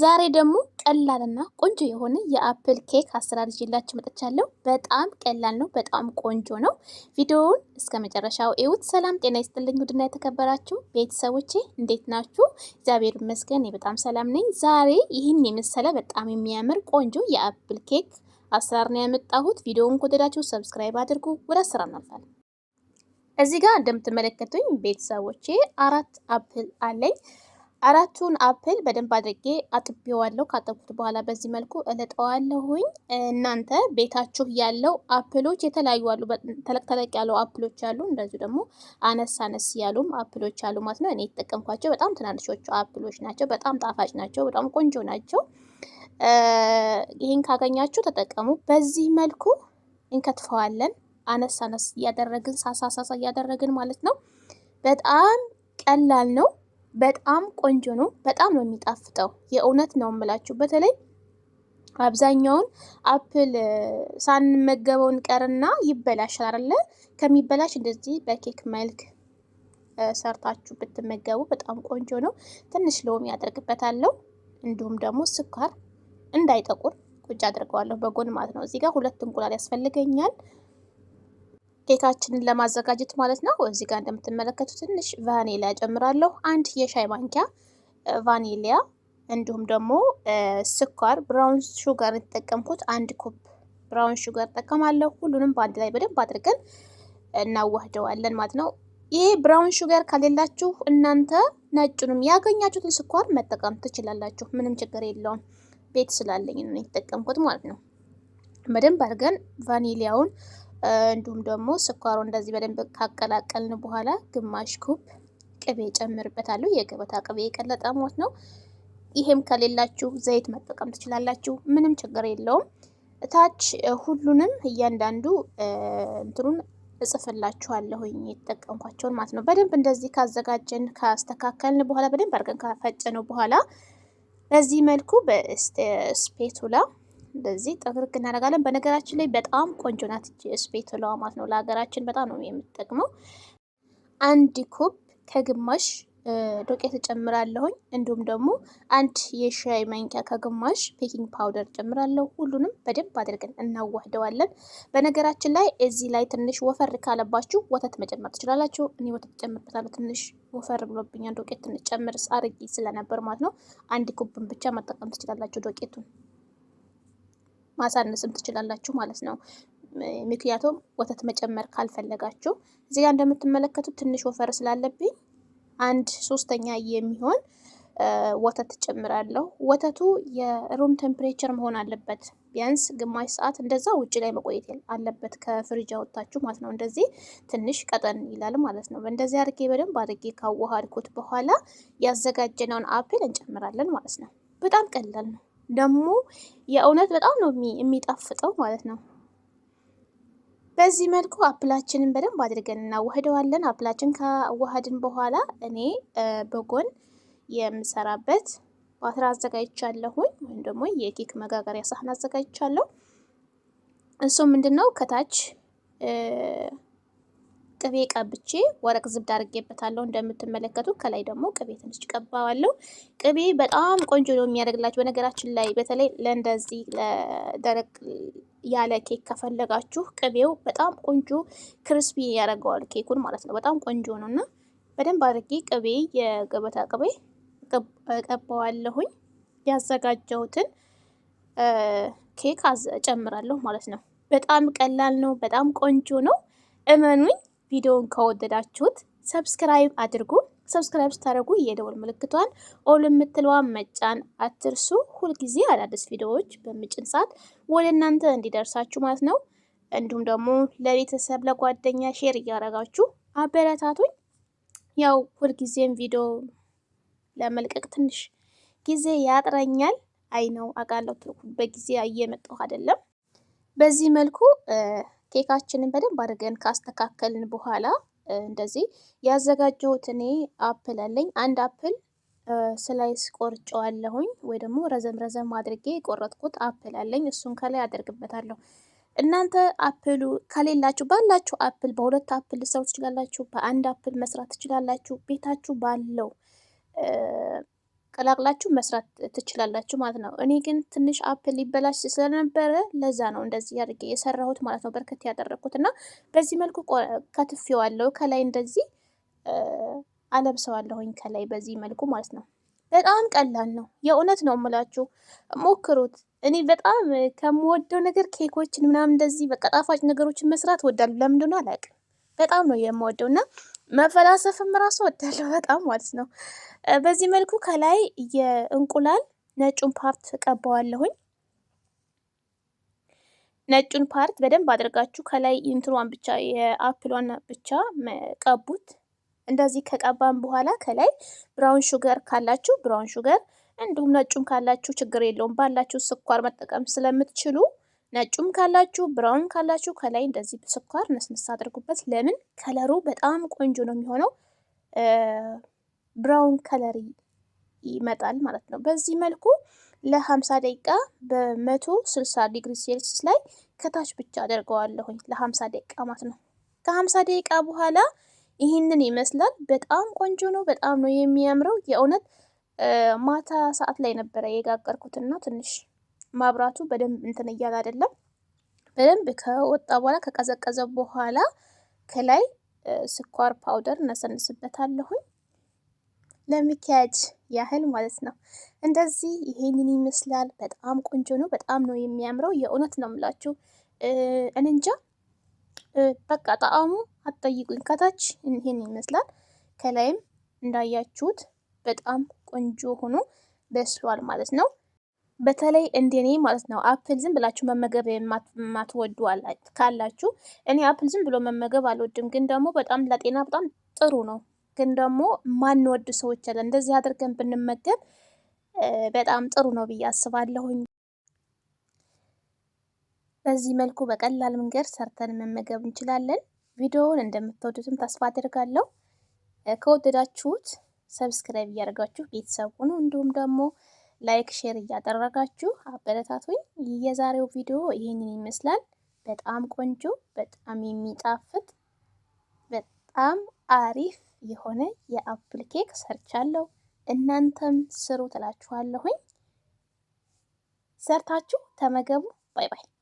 ዛሬ ደግሞ ቀላልና ቆንጆ የሆነ የ apple ኬክ አሰራር ይዤላችሁ መጥቻለሁ። በጣም ቀላል ነው፣ በጣም ቆንጆ ነው። ቪዲዮውን እስከ መጨረሻው እዩት። ሰላም ጤና ይስጥልኝ ውድና የተከበራችሁ ቤተሰቦቼ እንዴት ናችሁ? እግዚአብሔር ይመስገን እኔ በጣም ሰላም ነኝ። ዛሬ ይህን የመሰለ በጣም የሚያምር ቆንጆ የ apple ኬክ አሰራር ነው ያመጣሁት። ቪዲዮውን ከወደዳችሁ subscribe አድርጉ። ወደ አሰራር እናልፋለን። እዚህ ጋር እንደምትመለከቱኝ ቤተሰቦቼ አራት apple አለኝ። አራቱን apple በደንብ አድርጌ አጥቤዋለሁ። ካጠብኩት በኋላ በዚህ መልኩ እልጠዋለሁኝ። እናንተ ቤታችሁ ያለው apple ኦች የተለያዩ አሉ። ተለቅ ተለቅ ያሉ apple ኦች አሉ፣ እንደዚሁ ደግሞ አነስ አነስ ያሉም apple ኦች አሉ ማለት ነው። እኔ የተጠቀምኳቸው በጣም ትናንሾቹ apple ኦች ናቸው። በጣም ጣፋጭ ናቸው። በጣም ቆንጆ ናቸው። ይህን ካገኛችሁ ተጠቀሙ። በዚህ መልኩ እንከትፈዋለን። አነስ አነስ እያደረግን ሳሳ ሳሳ እያደረግን ማለት ነው። በጣም ቀላል ነው። በጣም ቆንጆ ነው። በጣም ነው የሚጣፍጠው። የእውነት ነው የምላችሁ። በተለይ አብዛኛውን apple ሳንመገበው እንቀርና ይበላሻል አይደለ? ከሚበላሽ እንደዚህ በኬክ መልክ ሰርታችሁ ብትመገቡ በጣም ቆንጆ ነው። ትንሽ ሎሚ ያደርግበታለሁ። እንዲሁም ደግሞ ስኳር እንዳይጠቁር ቁጭ አድርገዋለሁ በጎን ማለት ነው። እዚህ ጋር ሁለት እንቁላል ያስፈልገኛል ኬካችንን ለማዘጋጀት ማለት ነው። እዚህ ጋር እንደምትመለከቱ ትንሽ ቫኒሊያ ጨምራለሁ። አንድ የሻይ ማንኪያ ቫኒሊያ እንዲሁም ደግሞ ስኳር brown sugar የተጠቀምኩት አንድ cup brown sugar እጠቀማለሁ። ሁሉንም በአንድ ላይ በደንብ አድርገን እናዋህደዋለን ማለት ነው። ይሄ brown sugar ከሌላችሁ እናንተ ነጩንም ያገኛችሁትን ስኳር መጠቀም ትችላላችሁ። ምንም ችግር የለውም። ቤት ስላለኝ ነው የተጠቀምኩት ማለት ነው። በደንብ አድርገን ቫኒሊያውን እንዲሁም ደግሞ ስኳሩ እንደዚህ በደንብ ካቀላቀልን በኋላ ግማሽ cup ቅቤ ጨምርበታለሁ። የገበታ ቅቤ የቀለጠ ማለት ነው። ይሄም ከሌላችሁ ዘይት መጠቀም ትችላላችሁ። ምንም ችግር የለውም። እታች ሁሉንም እያንዳንዱ እንትኑን እጽፍላችኋለሁኝ የተጠቀምኳቸውን ማለት ነው። በደንብ እንደዚህ ካዘጋጀን ካስተካከልን በኋላ በደንብ አድርገን ካፈጨነው በኋላ በዚህ መልኩ በ spatula እንደዚህ ጥርግ እናደርጋለን። በነገራችን ላይ በጣም ቆንጆ ናት spatula ዋ ማለት ነው። ለሀገራችን በጣም ነው የምትጠቅመው። አንድ cup ከግማሽ ዱቄት እጨምራለሁኝ። እንዲሁም ደግሞ አንድ የሻይ ማንኪያ ከግማሽ baking powder እጨምራለሁ። ሁሉንም በደንብ አድርገን እናዋህደዋለን። በነገራችን ላይ እዚህ ላይ ትንሽ ወፈር ካለባችሁ ወተት መጨመር ትችላላችሁ። እኔ ወተት ጨምርበታለሁ። ትንሽ ወፈር ብሎብኛል። ዱቄት ትንሽ ጨምር አድርጌ ስለነበር ማለት ነው። አንድ cup ን ብቻ መጠቀም ትችላላችሁ። ዱቄቱን ማሳነስም ትችላላችሁ ማለት ነው። ምክንያቱም ወተት መጨመር ካልፈለጋችሁ እዚህ ጋር እንደምትመለከቱት ትንሽ ወፈር ስላለብኝ አንድ ሶስተኛ የሚሆን ወተት ጨምራለሁ። ወተቱ የ room temperature መሆን አለበት። ቢያንስ ግማሽ ሰዓት እንደዛ ውጭ ላይ መቆየት አለበት ከፍሪጅ አወጣችሁ ማለት ነው። እንደዚህ ትንሽ ቀጠን ይላል ማለት ነው። እንደዚህ አድርጌ በደንብ አድርጌ ካዋሃድኩት በኋላ ያዘጋጀነውን apple እንጨምራለን ማለት ነው። በጣም ቀላል ነው ደግሞ የእውነት በጣም ነው የሚጣፍጠው ማለት ነው። በዚህ መልኩ apple ኣችንን በደንብ አድርገን እናዋህደዋለን። apple ኣችን ካዋሃድን በኋላ እኔ በጎን የምሰራበት ባትራ አዘጋጅቻለሁኝ ወይም ደግሞ የኬክ መጋገሪያ ሳህን አዘጋጅቻለሁ። እሱ ምንድን ነው ከታች ቅቤ ቀብቼ ورق زبدة አድርጌበታለሁ እንደምትመለከቱ። ከላይ ደግሞ ቅቤ ትንሽ ቀባዋለሁ። ቅቤ በጣም ቆንጆ ነው የሚያደርግላችሁ። በነገራችን ላይ በተለይ ለእንደዚህ ለደረቅ ያለ ኬክ ከፈለጋችሁ ቅቤው በጣም ቆንጆ crispy ያደርገዋል ኬኩን ማለት ነው። በጣም ቆንጆ ነው እና በደንብ አድርጌ ቅቤ የገበታ ቅቤ ቀባዋለሁኝ። ያዘጋጀሁትን ኬክ ጨምራለሁ ማለት ነው። በጣም ቀላል ነው። በጣም ቆንጆ ነው። እመኑኝ። ቪዲዮውን ከወደዳችሁት subscribe አድርጉ። subscribe ስታደርጉ የደወል ምልክቷን all የምትለዋን መጫን አትርሱ። ሁልጊዜ አዳዲስ ቪዲዮዎች በምጭን ሰዓት ወደ እናንተ እንዲደርሳችሁ ማለት ነው። እንዲሁም ደግሞ ለቤተሰብ ለጓደኛ share እያደረጋችሁ አበረታቱኝ። ያው ሁልጊዜም ቪዲዮ ለመልቀቅ ትንሽ ጊዜ ያጥረኛል። አይ ነው አውቃለሁ። በጊዜ እየመጣሁ አይደለም። በዚህ መልኩ ኬካችንን በደንብ አድርገን ካስተካከልን በኋላ እንደዚህ ያዘጋጀሁት እኔ apple አለኝ። አንድ apple slice ቆርጨዋለሁኝ ወይ ደግሞ ረዘም ረዘም አድርጌ የቆረጥኩት apple አለኝ። እሱን ከላይ አደርግበታለሁ። እናንተ apple ኡ ከሌላችሁ ባላችሁ apple በሁለት apple ልትሰሩ ትችላላችሁ። በአንድ apple መስራት ትችላላችሁ። ቤታችሁ ባለው ቀላቅላችሁ መስራት ትችላላችሁ ማለት ነው። እኔ ግን ትንሽ apple ሊበላሽ ስለነበረ ለዛ ነው እንደዚህ አድርጌ የሰራሁት ማለት ነው። በርከት ያደረግኩት እና በዚህ መልኩ ከትፌዋለሁ። ከላይ እንደዚህ አለብሰዋለሁኝ ከላይ በዚህ መልኩ ማለት ነው። በጣም ቀላል ነው። የእውነት ነው የምላችሁ፣ ሞክሩት። እኔ በጣም ከምወደው ነገር ኬኮችን ምናምን እንደዚህ በቃ ጣፋጭ ነገሮችን መስራት እወዳለሁ። ለምንድን ነው አላውቅም። በጣም ነው የምወደው እና መፈላሰፍም ራሱ እወዳለሁ በጣም ማለት ነው። በዚህ መልኩ ከላይ የእንቁላል ነጩን part ቀባዋለሁኝ። ነጩን part በደንብ አድርጋችሁ ከላይ እንትኗን ብቻ የ apple ሏን ብቻ ቀቡት። እንደዚህ ከቀባን በኋላ ከላይ brown sugar ካላችሁ brown sugar፣ እንዲሁም ነጩም ካላችሁ ችግር የለውም፣ ባላችሁ ስኳር መጠቀም ስለምትችሉ ነጩም ካላችሁ brown ካላችሁ ከላይ እንደዚህ ስኳር ነስነስ አድርጉበት። ለምን color ኡ በጣም ቆንጆ ነው የሚሆነው፣ brown color ይመጣል ማለት ነው። በዚህ መልኩ ለ50 ደቂቃ በ160 ዲግሪ ሴልሲየስ ላይ ከታች ብቻ አደርገዋለሁኝ ለ50 ደቂቃ ማለት ነው። ከ50 ደቂቃ በኋላ ይህንን ይመስላል። በጣም ቆንጆ ነው። በጣም ነው የሚያምረው። የእውነት ማታ ሰዓት ላይ ነበረ የጋገርኩትና ትንሽ ማብራቱ በደንብ እንትን እያለ አይደለም። በደንብ ከወጣ በኋላ ከቀዘቀዘ በኋላ ከላይ ስኳር powder እነሰንስበታለሁኝ ለሚኪያጅ ያህል ማለት ነው። እንደዚህ ይሄንን ይመስላል። በጣም ቆንጆ ነው። በጣም ነው የሚያምረው። የእውነት ነው የምላችሁ። እኔ እንጃ በቃ ጣዕሙ አትጠይቁኝ። ከታች ይሄን ይመስላል። ከላይም እንዳያችሁት በጣም ቆንጆ ሆኖ በስሏል ማለት ነው። በተለይ እንደኔ ማለት ነው apple ዝም ብላችሁ መመገብ የማትወዱ ካላችሁ፣ እኔ apple ዝም ብሎ መመገብ አልወድም፣ ግን ደግሞ በጣም ለጤና በጣም ጥሩ ነው። ግን ደግሞ ማንወድ ሰዎች አለ፣ እንደዚህ አድርገን ብንመገብ በጣም ጥሩ ነው ብዬ አስባለሁኝ። በዚህ መልኩ በቀላል መንገድ ሰርተን መመገብ እንችላለን። ቪዲዮውን እንደምትወዱትም ተስፋ አድርጋለሁ። ከወደዳችሁት subscribe እያደረጋችሁ ቤተሰብ ሁኑ። እንዲሁም ደግሞ like፣ share እያደረጋችሁ አበረታቱኝ። የዛሬው ቪዲዮ ይህንን ይመስላል። በጣም ቆንጆ፣ በጣም የሚጣፍጥ፣ በጣም አሪፍ የሆነ የ apple ኬክ ሰርቻለሁ። እናንተም ስሩ ትላችኋለሁኝ። ሰርታችሁ ተመገቡ። Bye bye።